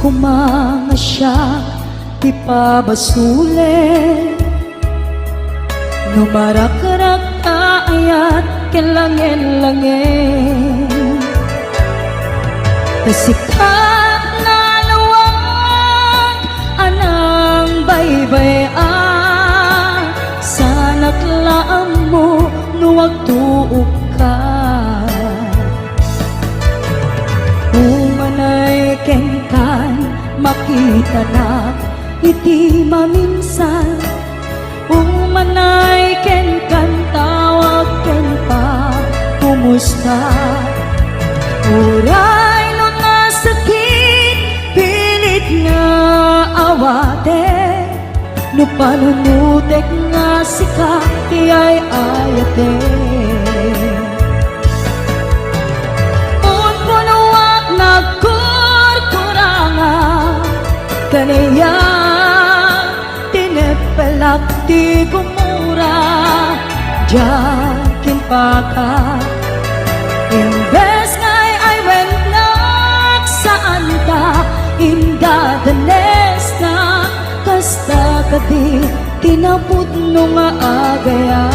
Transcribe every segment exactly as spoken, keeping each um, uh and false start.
Koma nga siak ti pabasolen, no marakrak ta ayat ken langen-langen. Ta sika nalawag a nangbaybay-a, sanak la ammo no agtuokka. Umanay kenkan, makitanak iti maminsan. Umanay kenkan, tawag ken pakumusta. Uray no nasakit, pilit nga awatek. No panunotek nga sika ti ay-ayatek. Unpunoak nagkurkuranga, kaniak tineppelak ti gumura, diak impaka. Imbes nga ay-aywennnak, saanta indadanesnak, kasta kadi ti napudno nga agayam.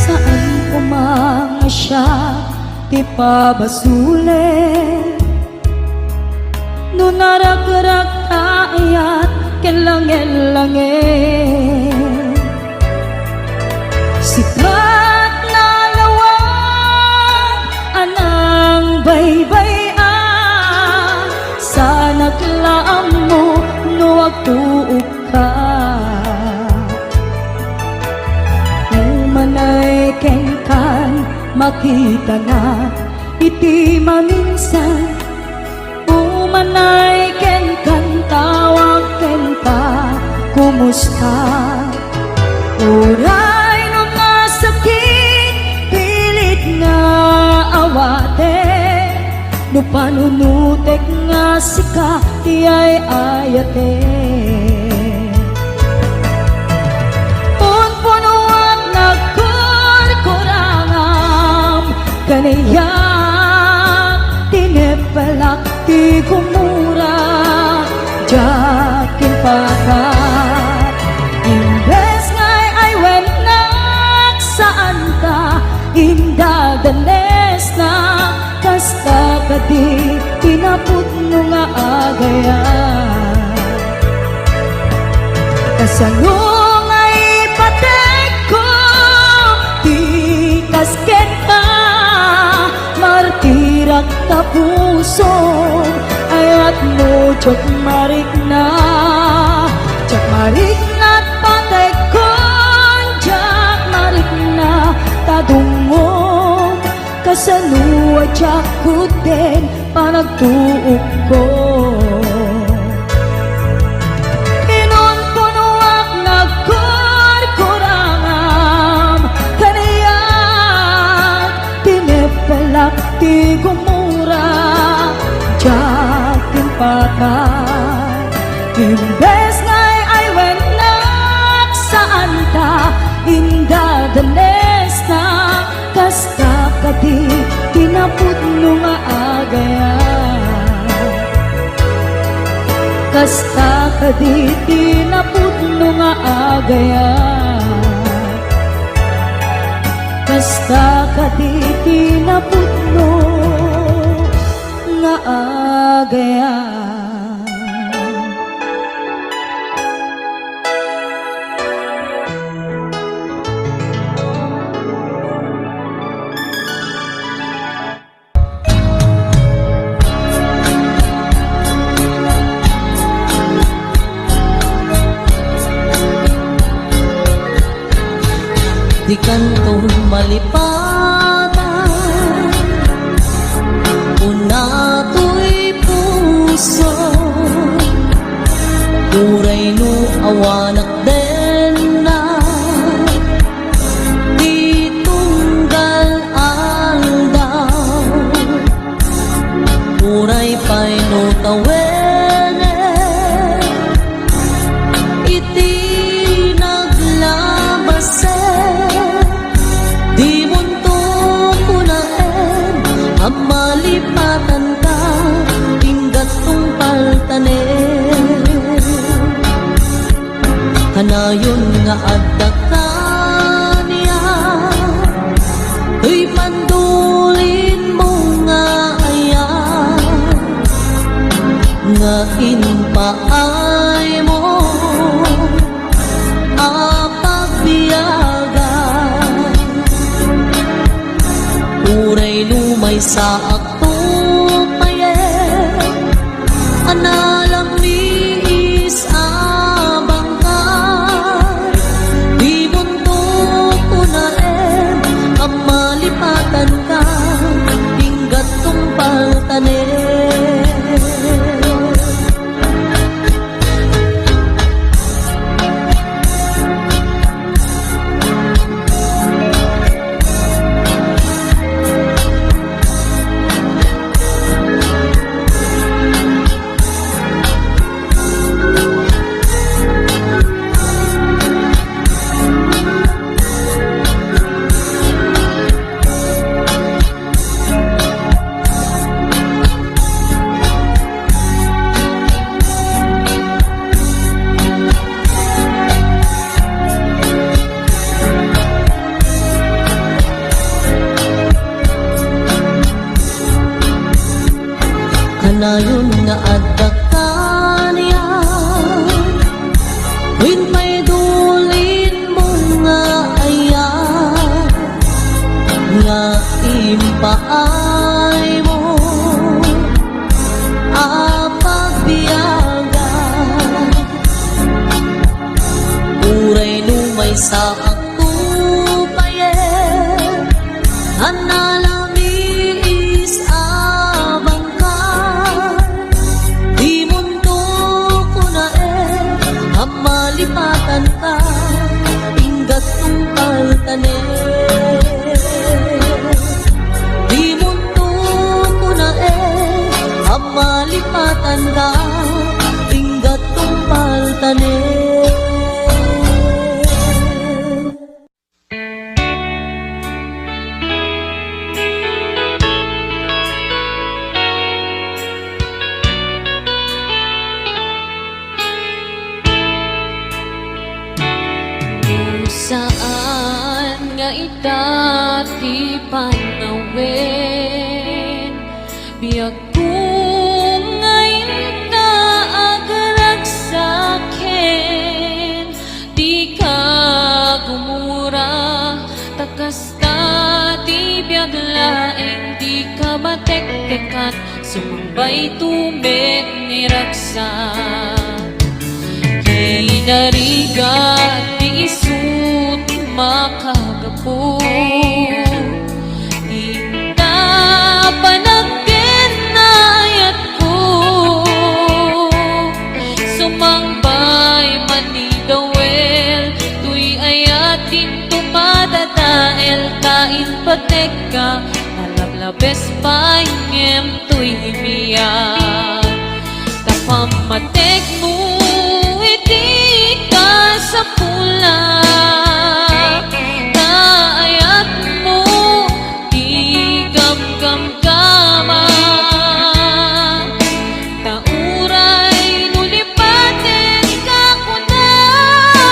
Saan koma nga siak ti pabasolen, no narakrak ta ayat ken langen-langen. Sika nalawag a nangbaybay-a, sanak la ammo no agtuokka. Umanay kenkan, makitanak iti maminsan. Umanay kenkan, tawag ken pakumusta. Uray no nasakit, pilit nga awatek. No panunotek nga sika ti ay-ayatek. Unpunoak nagkurkurangam, kaniak tineppelak ti gumura, diak impaka. Imbes nga ay-aywennak, saanta indadanesnak, kasta kadi ti napudno nga agayam. Kasano nga ipategko ti kas kenka, martirak ta pusom, ayatmo diak marikna, diak marikna ta pategkon, diak marikna ta dungom. Kasano a diak ketdin panagtuokko? Inunpunoak nagkurkurangam, kaniak tineppelak ti gumura, diak impaka. Imbes nga ay-aywennak, saanta indadanesnak, kasta kadi ti napudno nga agayam. Kasta kadi ti napudno nga agayam. Kasta kadi ti napudno nga agayam. Di kanton malipatan, una toy puso. Awanak denna ti tunggal aldaw, uray pay no tawenem iti naglabasen, dimonto kunaem a malipatanka, ingga't tungpaltanem. Kanayon nga adda kaniak, toy pandulinmo nga ayat, nga impaaymo a pagbiagan. Uray no maysaak to payen a nalamiis a bangkay, dimonto kunaem a malipatanka, ingga't tungpaltanem. Kanayon nga adda kaniak, wen pay dulinmo nga ayat, nga impaaymo a pagbiagan. Uray no maysaak to payen a nalamiis a bangkay, dimonto kunaem a malipatanka, ingga't tungpaltanem. Dimonto kunaem a malipatanka, ingga't tungpaltanem. No saan nga ita ti panawen, biagko nga inka agragsak ken dika gumura, ta kasta ti biag laeng dika matektekan, sumangbay to met ni ragsak. Kinarigat ti isu ti makagapu. Inta panagkennayatko, sumangbay man ni Dawel, toy ayat dinto madadael ta impatekka, nalablabes pay ngem toy biag. Ta pammatekmo iti kasapulan, ta ayatmo ti gamgamgama. Ta uray no lipatenka kunak,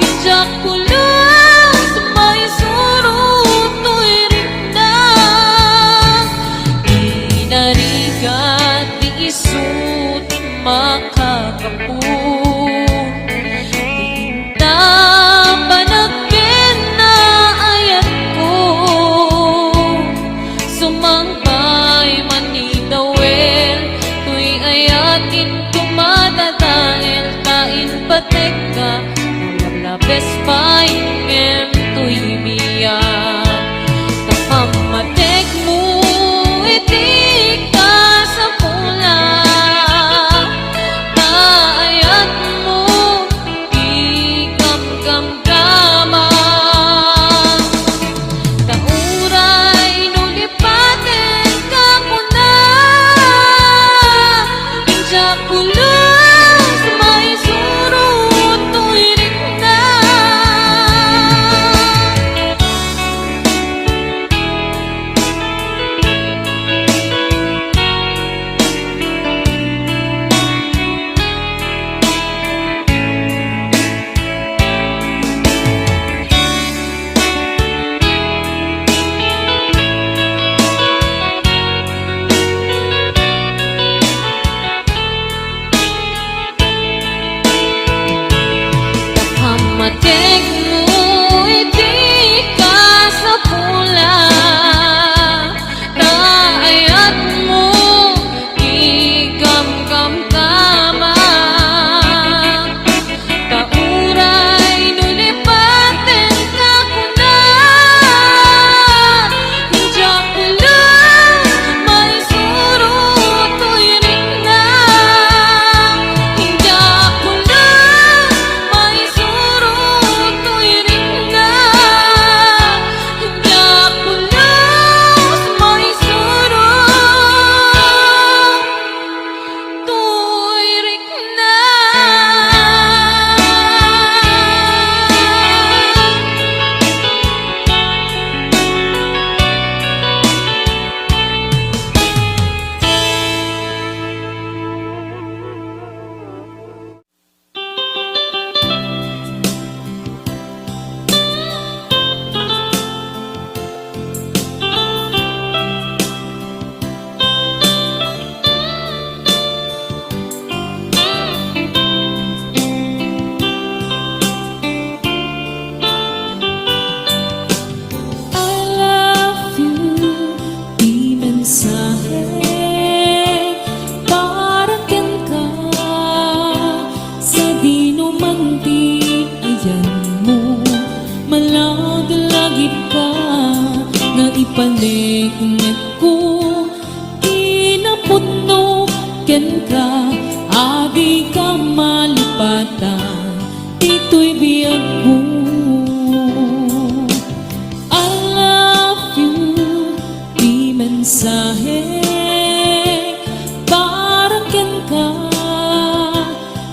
idiak pulos maisuro toy rikna. Inarigat ti isu ti makagapu. Inta panagkennayatko, sumangbay man ni Dawel, toy ayat dinto madadael ta impatekka, nalablabes pay ngem toy biag. Ta pammatekmo iti kasapulan, ta ayatmo Ka, a dika malipatan ditoy biagko. I love you, ti mensahe para kenka.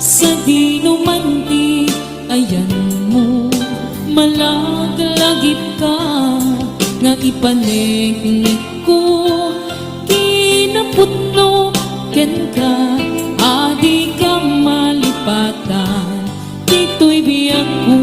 Sadino man ti ayanmo, malaglagipka nga ipaneknekko. Kinapudno kenka, a dika malipatan ditoy biagko.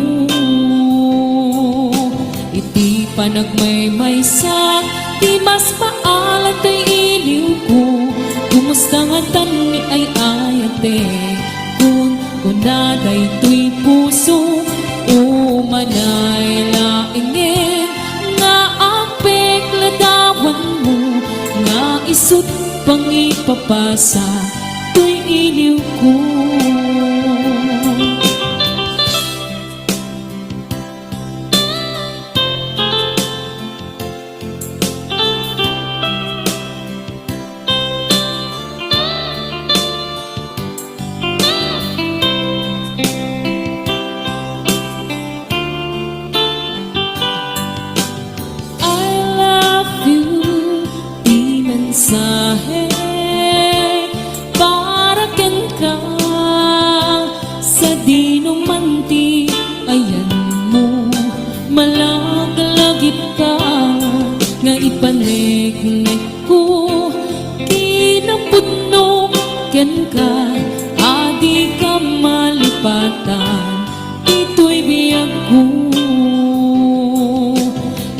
Iti panagmaymaysa, ti mas paalan toy iliwko. Kumusta ngatan ni ay-ayatek? Kun kuna daytoy puso, umanay laengen nga agpekladawanmo, nga isut' pangipapasa toy iliwko. I love you, ti mensahe para kenka. Sadino man ti ayanmo, malaglagipka nga ipaneknekko. Kinapudno kenka, a dika malipatan ditoy biagko.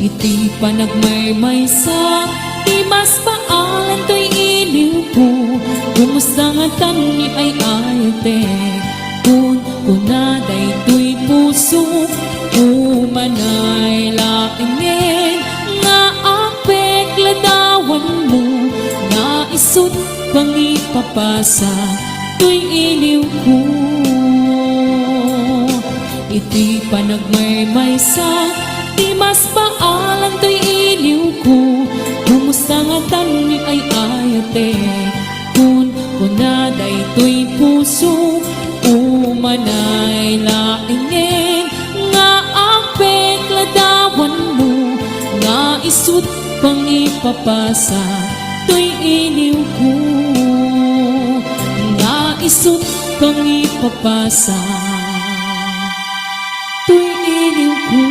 Iti panagmaymaysa, ti mas paalan toy iliwko. Kumusta ngatan ni ay-ayatek? Kun kuna daytoy puso, umanay laengen nga agpekladawanmo, nga isut' pangipapasa toy iliwko. Iti panagmaymaysa, ti mas paalan toy iliwko. Kumusta ngatan ni ay-ayatek? Kun kuna daytoy puso, umanay laengen nga agpekladawanmo, nga isut' pangipapasa toy iliwko, nga isut' pangipapasa toy iliwko.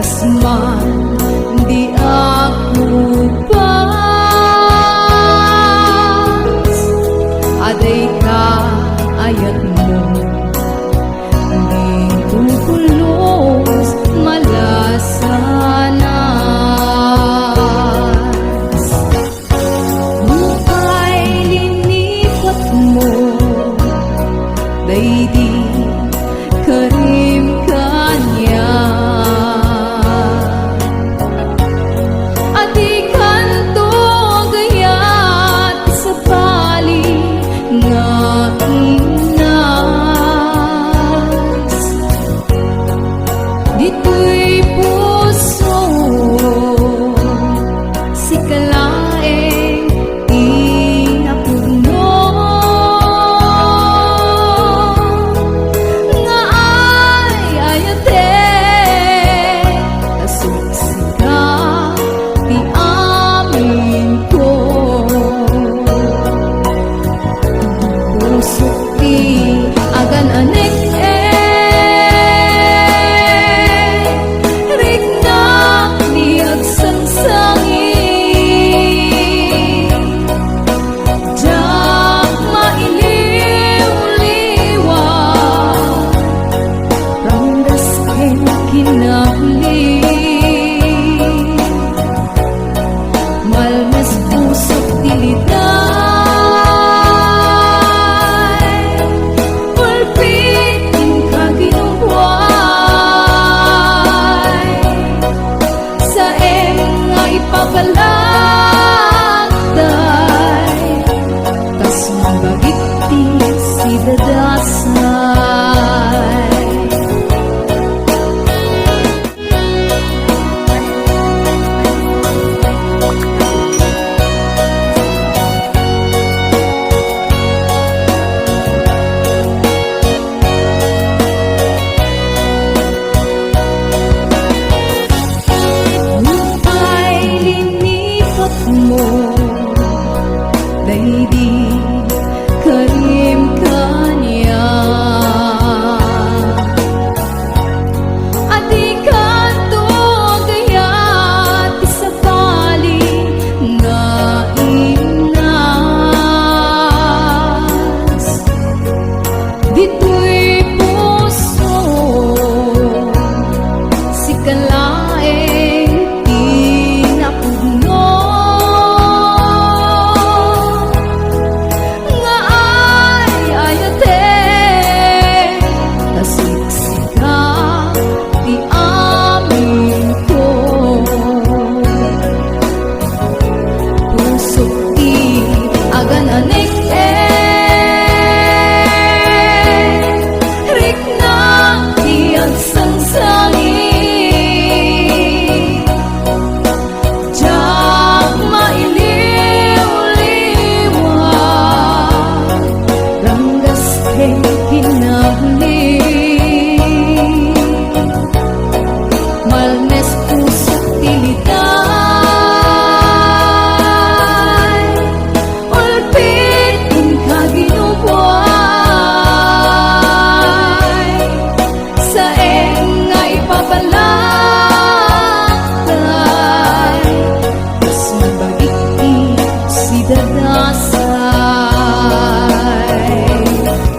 Kas man di agkupas, adda kayatmo, di kukulos malasanas. Nupay linipatmo daydi karim kaniak, a dikanto gayat sabali nga imnas. Ditoy puso, sika laeng ti napudno nga ay-ayatek, a sika ti amin ko. Pusok ti agan-anek, eh, riknak ti agsangsangit. Diak mailiwliwa, ranggas ken kinahuli. Malmes pusok ti liday, ulpit inka ginubuay. Saem nga ipapalakday, ta sumbagik ti sidadasay. Nupay linipatmo daydi karim kaniak, a dikanto gayat ti sabali nga imnas. Ditoy puso, sika laeng ti napudno nga ay-ayatek, ta siksika ti amin ko. Pusok ti agan-anek, eh, riknak ti agsangsangit. Diak mailiwliwa, ranggas ken kinahuli. Malmes pusok ti liday, ulpit inka ginubuay. Saem nga ipapalakday, kas mabagik ti sidadasay.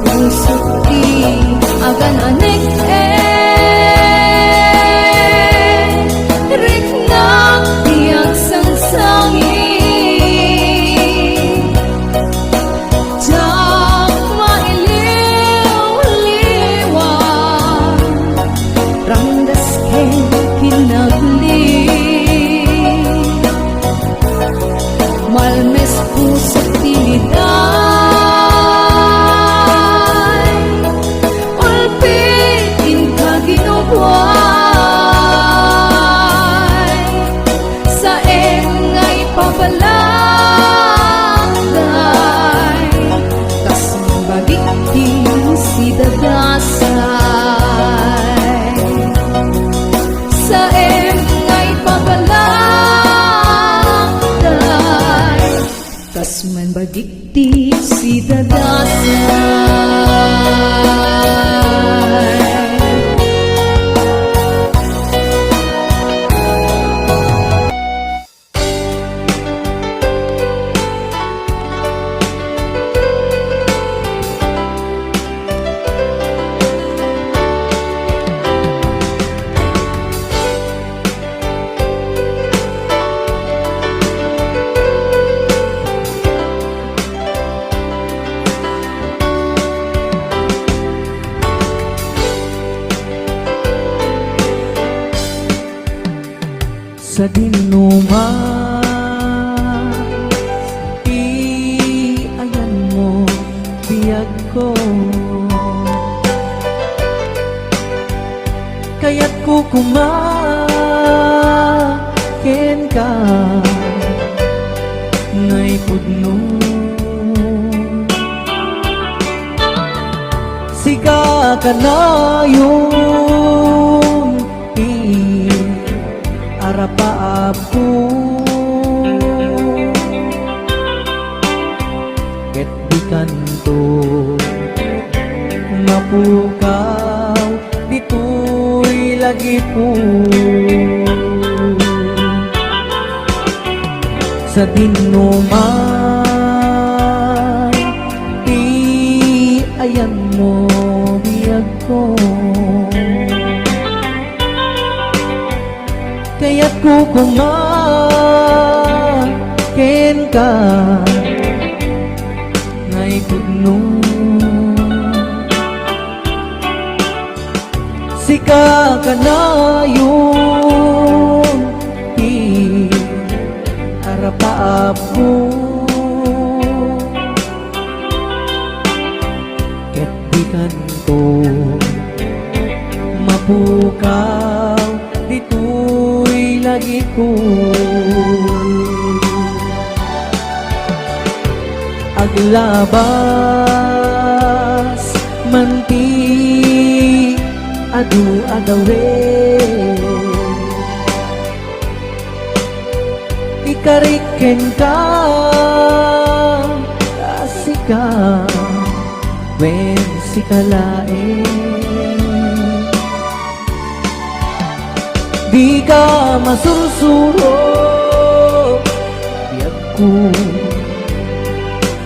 Pusok ti agan-anek, eh, riknak ti agsangsangit. Diak mailiwliwa, ranggas ken kinahuli. Malmes pusok ti liday, ulpit inka ginubuay. Saem nga ipapalakday, kas mabagik ti sidadasay. Saem nga ipapalakday, kas mabagik ti sidadasay. Sadinoman ti ayanmo, biagko. Kayatko koma kenka, naipudno. Sika kanayon ti arapaapko, ket dikanto mapukaw ditoy lagipko. Sadinoman ti ayanmo, biagko. Kayatko koma kenka, naipudno. Sika kanayon ti arapaapko, ket dikanto mapukaw ditoy lagipko. Aglabas man ti adu a gawen, ikarik kenka a sika, wen sika laeng. Dika masursuro, biagko,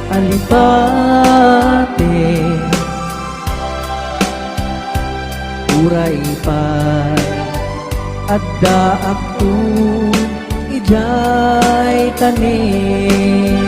alipaten. Uray pay addaakto idiay tanem.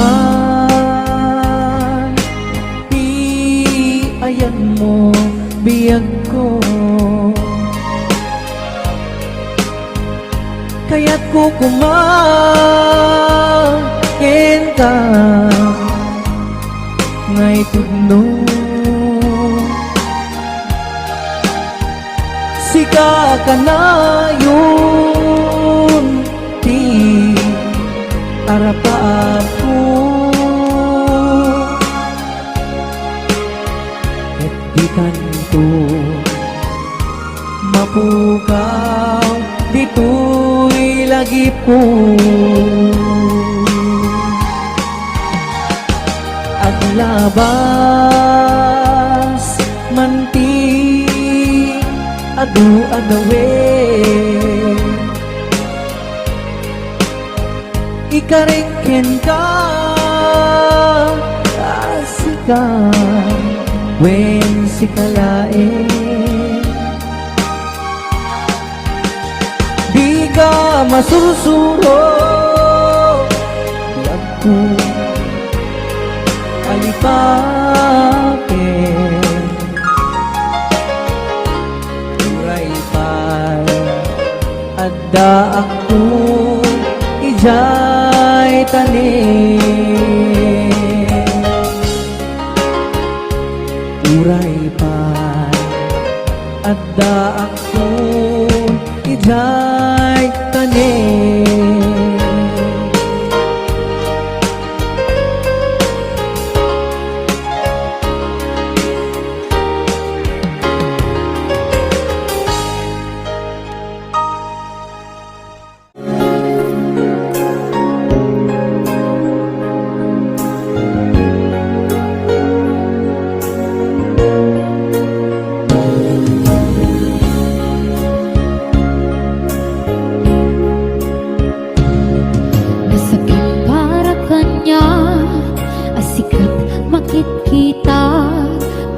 Sadinoman ti ayanmo, biagko. Kayatko koma kenka, naipudno. Sika kanayon ti arapaapko, ket dikanto mapukaw ditoy lagipko. Aglabas man ti adu a gawen, ikarik kenka a sika, wen sika laeng. Dika masursuro, biagko, alipaten. Uray pay addaakto idiay tanem. Uray pay addaakto idiay tanem. Ita,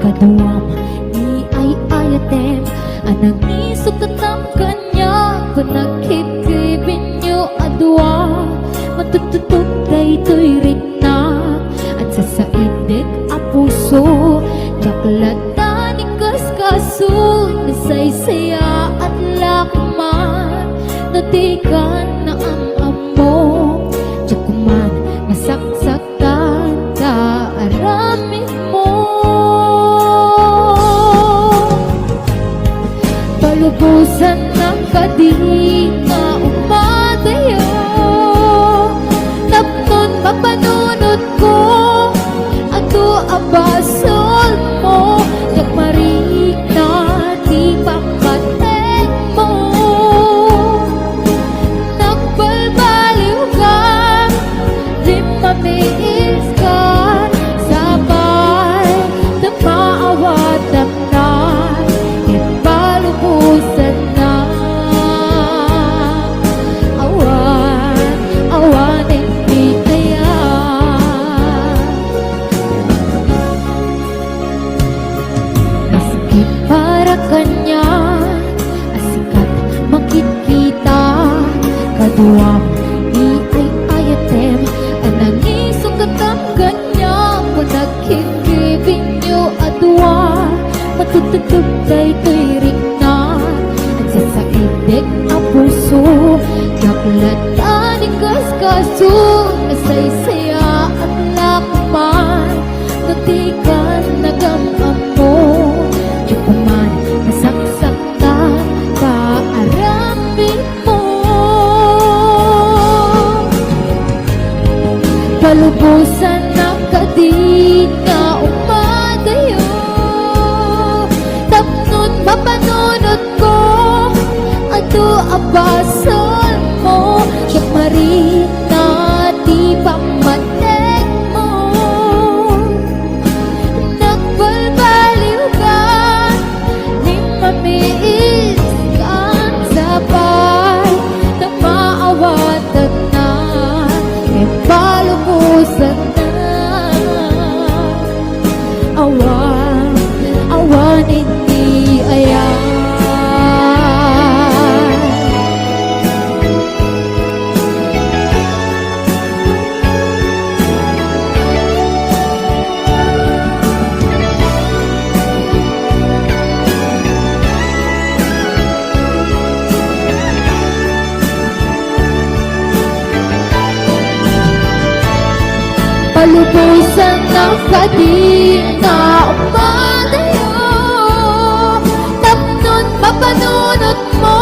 kaduam ni ay-ayatem a nangisog ket kaniak, panagkibkibinyo a dua, matututog daytoy riknak, agsasaidek a puso, diak latta ni kaskaso, nasaysayaat la koma, no dikan naam-ammo, diak koma nasaksak ta aramidmo. Palubosannak kadi nga umadayo, tapnon mapanunotko, adu a basolmo, diak marikna ti pammatekmo. Nagbalbaliwka, limmamiiskan, sapay, ta maawatanna, ket palubosanna. Awan, awanen ti kayat. Maski para kaniak a sikat makitkita, kaduam ni ay-ayatem a nangisog ket kaniak, panagkibkibinyo a dua, matututog daytoy riknak, agsasaidek a puso, diak latta ni kaskaso, nasaysayaat la koma, no dikan naam-ammo, diak koma nasaksakta ta aramidmo. Palubosannak kadi nga umadayo, tapnon mapanunotko, adu a basolmo, diak marikna ti pammatekmo. Nagbalbaliwka, limmamiiskan, sapay, ta maawatanna, ket palubosanna. Awan, awanen ti ayat. Palubosannak kadi nga umadayo, tapnon mapanunotmo,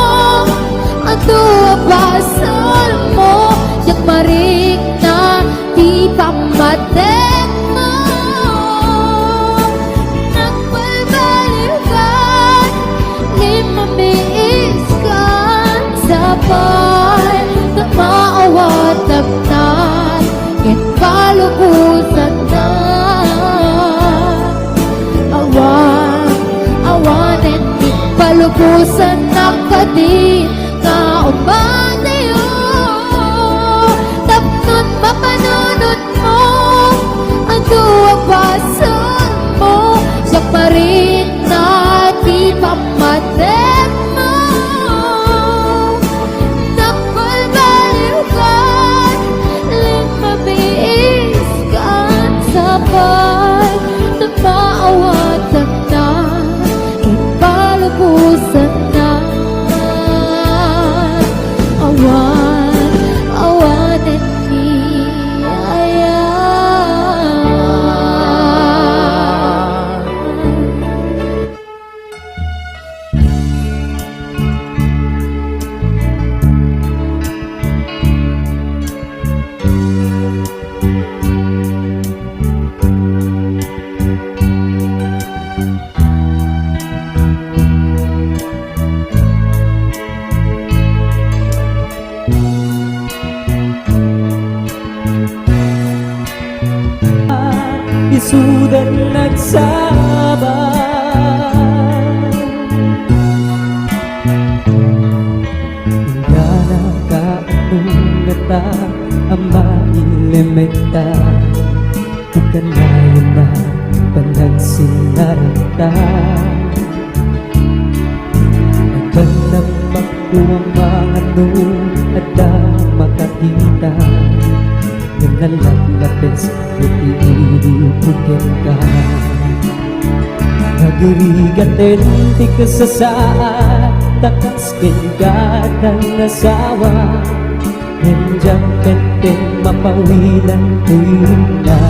adu a basolmo, diak marikna ti pammatekmo. Nagbalbaliwka, limmamiiskan, sapay, ta maawatanna, ket palubosanna. Awan, awanen ti palubosannak kadi nga umadayo, tapnon mapanunotmo, adu a basolmo, diak marikna ti pammatekmo. Nagbalbaliwkan, limmamiiskan, sapay, ta maawatanna, ket palubosanna. Awan, awanen ti ayat. Isudan nagsaba. Ingana kaano ngata a mailimekta? Ti kanayon na ta. Agannam makkuam mangano, adda makakita. Ngem nalaplapes iti idi kenka. Nagirigaten ti kasasaad, ta kas kenka ti asawa. Ngem diak ketdi mapawilan ti rikna.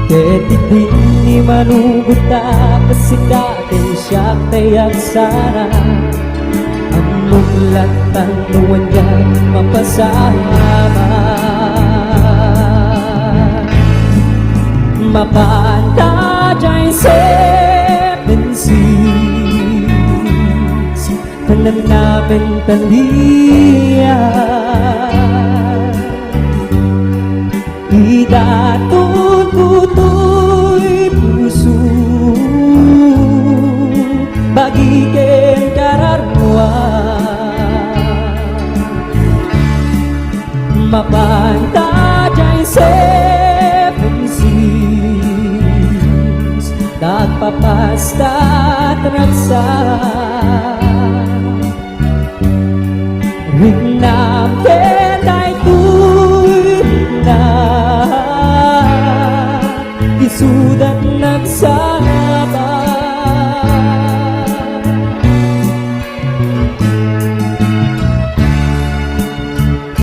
Ket idinni manugot a kas sika ken siak ti agsara, ammok latta no ania ti mapasama. Mapanta diay seven seas, Panannaben tan dia. Idatonko toy puso, bagi ken kararua. Mapanta diay seven seas, nagpapasta ti ragsak. Riknam ken daytoy rikna, isuda ti nagsaba.